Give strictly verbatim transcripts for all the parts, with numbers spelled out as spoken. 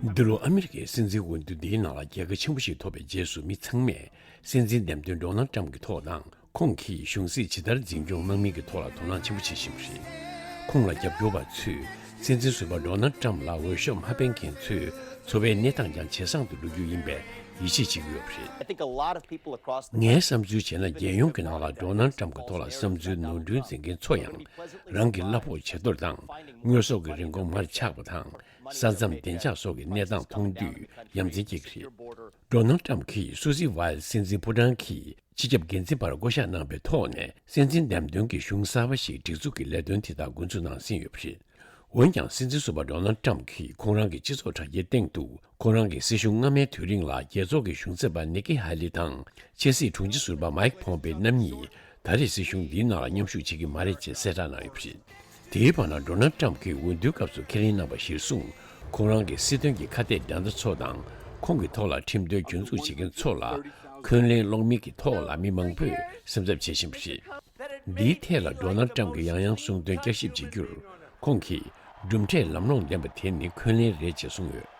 འདི་ལོ་ཨ་མི་རི་ཀའི་སྲིད་འཛིན་འོས་བསྡུ་འདིའི་ནང་ལ་རྒྱལ་ཁ་ཆེན་པོ་ཞིག་ཐོབ་པའི་རྗེས་སུ། མི་ཚང་མས་སྲིད་འཛིན་འདེམས་ཐོན་ཌོ་ནལ་ཊམ་གྱི་ཐོག་དང་། ཁོང་གིས་གཞུང་སྲིད་ཇི་ལྟར་འཛིན་སྐྱོང་གནང་མིན་གྱི་ཐོག་ལ་དོ་སྣང་ཆེན་པོ་བྱེད་བཞིན་པ་རེད། ཁོང་ལ་རྒྱབ་སྐྱོར་བ་ཚོས་སྲིད་འཛིན་ཟུར་པ་ཌོ་ནལ་ཊམ་ལ་འོས་ཤོག་མ་འཕེན་མཁན་ཚོའི་འཚོ་བའི་གནས་སྟངས་ཀྱང་ཇེ་བཟང་དུ་འགྲོ་རྒྱུ་ཡིན་པའི་ཡིད་ཆེས་བྱེད་ཀྱི་ཡོད་པ་རེད། I think a lot of people across the ངའི་བསམ་ཚུལ་བྱས་ན། རྒྱལ་ཡོངས་ཀྱི་ནང་ལ་ཌོ་ནལ་ཊམ་གྱི་ཐོག་ལ་བསམ་ཚུལ་ནོར་འཁྲུལ་འཛིན་མཁན་ཚོ་ཡང་། རང་གི་གླ་ཕོགས་ཇེ་མཐོར་དང་། དངོས་ཟོག་གི་རིན་གོང་མར་ཆག་པ་དང་། ས་མཚམས་བདེ་འཇགས་སོགས་ཀྱི་གནས་སྟངས་མཐོང་དུས་ཡ་མཚན་སྐྱེ་གི་རེད། ཌོ་ནལ་ཊམ་གྱིས་སུ་སི་ཝལ་སྲིད་འཛིན་ཕོ་བྲང་གི་སྤྱི་ཁྱབ་འགན་འཛིན་པར་བསྐོ་གཞག་གནང་བའི་ཐོག་ནས། སྲིད་འཛིན་འདེམས་ཐོན་གྱི་གཞུང་གསར་པ་ཞིག་སྒྲིག་འཛུགས་ཀྱི་ལས་དོན་དེ་དག་འགོ་འཛུགས་གནང་ཟིན་ཡོད་པ་རེད། འོན་ཀྱང་། སྲིད་འཛིན་ཟུར་པ་ཌོ་ནལ་ཊམ་གྱིས་ཁོང་རང་གི་སྤྱི་ཚོགས་དྲ་རྒྱའི་སྟེང་དུ། ཁོང་རང་གི་སྲིད་གཞུང་སྔ་མའི་དུས་རིང་ལ་རྒྱལ་ཚོགས་ཀྱི་གཞུང་ཚབ་པ་ནི་ཀི་ཧ་ལི་དང་། ཕྱི་སྲིད་དྲུང་ཆེ་ཟུར་པ་མའིག་ཕོམ་པེ་རྣམ་གཉིས་ད་རེས་སྲིད་གཞུང་འདིའི་ནང་ལ་མཉམ་ཞུགས་བྱེད་ཀྱི་མ་རེད་ཅེས་གསལ་བསྒྲགས་གནང་ཡོད་པ་རེད། དེའི་བར་ན། ཌོ་ནལ་ཊམ་གྱིས་འོས་བསྡུའི་སྐབས་སུ་ཁས་ལེན་གནང་བ་གཞིར་བཟུང་། ཁོང་རང་གི་སྲིད་དོན་གྱི་ཁ་གཏད་འགྲན་ཟླ་ཚོ་དང་། ཁོང་གི་ཐོག་ལ་ཁྲིམས་དོན་རྒྱུན་འཛུགས་བྱེད་མཁན་ཚོ་ལ་འཁོན་ལན་སློག་མིན་གྱི་ཐོག་ལ་མི་མང་པོས་སེམས་འཚབ་བྱེད་བཞིན་པ་རེད། འདིའི་ཐད་ལ་ཌོ་ནལ་ཊམ་གྱིས་ཡང་ཡང་གསུངས་དོན་བསྐྱར་ཞིབ་བྱེད་རྒྱུར། ཁོང་གིས་གྲུབ་འབྲས་ལམ་ལྷོང་ལྡན་པ་དེ་ནི་འཁོན་ལན་རེད་ཅེས་གསུངས་ཡོད།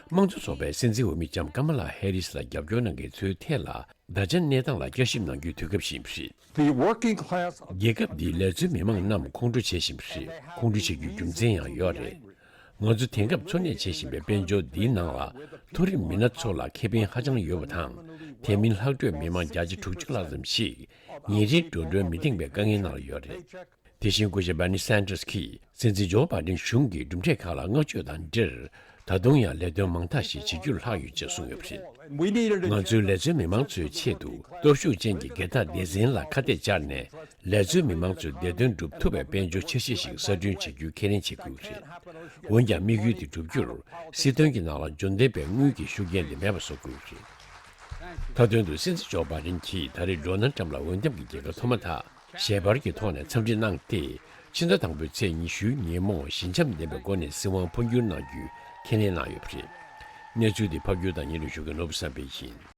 དམངས་གཙོ་ཚོགས་པའི་སྲིད་འཛིན་འོས་མི་ལྕམ་ཀ་མ་ལ་ཧེ་རིས་ལ་རྒྱབ་སྐྱོར་གནང་མཁན་ཚོའི་ཐད་ལ་ད་ཆ་གནས་སྟངས་ལ་བསྐྱར་ཞིབ་གནང་རྒྱུའི་དུས་སྐབས་ཤིག་ཡིན་པ་རེད། The working class རྒྱལ་ཁབ་འདིའི་ལས་བཟོའི་མི་མང་རྣམས་ཁོང་ཁྲོ་བྱེད་བཞིན་པ་རེད། ཁོང་ཁྲོ་བྱེད་རྒྱུའི་རྒྱུ་མཚན་ཡང་ཡོད་རེད། ང་ཚོ་དེང་སྐབས་འཚོ་གནས་བྱེད་བཞིན་པའི་དཔལ་འབྱོར་འདིའི་ནང་ལ། མཐོ་རིམ་མི་སྣ་ཚོ་ལ་ཁེ་ཕན་ཧ་ཅང་ཡོད་པ་དང་། དེ་མིན་ལྷག་འཕྲོས་མི་མང་བརྒྱ་ཆ་དྲུག་ཅུ་ལྷག་ཙམ་ཞིག་ཉིན་རེའི་འགྲོ་གྲོན་མི་འདེང་བའི་དཀའ་ངལ་ནང་ལ་ཡོད་རེད། དེ་བཞིན་སྐུ་ཞབས་Bernie Sanders་གྱིས་སྲིད་འཛིན་ཇོ་བྷའི་ཌེན་གཞུང་གི་གྲུབ་འབྲས་ཁག་ལ་བསྔགས་བརྗོད་དང་འབྲེལ། ད་དུང་ཡང་ལས་དོན་མང་དག་ཞིག་བྱེད་རྒྱུར་ལྷག་ཡོད་ཅེས་གསུངས་ཡོད་པ་རེད། We need a ང་ཚོའི་ལས་བཟོའི་མི་མང་ཚོའི་ཆེད་དུ་སྟོབས་ཤུགས་ཅན་གྱི་སྒེར་བདག་སྡེ་ཚན་ལ་ཁ་གཏད་བཅར་ནས། ལས་བཟོའི་མི་མང་ཚོའི་བདེ་དོན་སྒྲུབ་ཐུབ་པའི་དཔལ་འབྱོར་འཆར་གཞི་ཞིག་གསར་སྐྲུན་བྱེད་རྒྱུའི་ཁས་ལེན་བྱེད་དགོས་ཀྱི་རེད། འོན་ཀྱང་། དམིགས་ཡུལ་དེ་བསྒྲུབ་རྒྱུར། སྲིད་དོན་གྱི་ནང་ལ་འབྱོར་ལྡན་པའི་དངུལ་གྱི་ཤུགས་རྐྱེན་དེ་མེད་པ་བཟོ་དགོས་ཀྱི་རེད། མཐའ་དོན་དུ། སྲིད་འཛིན་ཇོ་བྷའི་ཌེན་གྱིས་ད་རེས་ཌོ་ནལ་ཊམ་ལ་འོས་འདེམས་ཀྱི་རྒྱལ་ཁ་ཐོབ་མ་ཐག་ཞལ་པར་གྱི་ཐོག་ནས་འཚམས་འདྲི་གནང་སྟེ། ཕྱི་ཟླ་དང་པོའི་ཚེས་ཉི་ཤུའི་ཉིན་མོ་ཞི་འཇམ་ལྡན་པའི་སྒོ་ནས་སྲིད་དབང་འཕོ་འགྱུར་གནང་རྒྱུའི་ཁས་ལེན་གནང་ཡོད་པ་རེད། གནས་ཚུལ་འདི་ཕབ་སྒྱུར་དང་སྙན་སྒྲོན་ཞུ་མཁན་ནོར་བུ་བསམ་འཕེལ་ཡིན།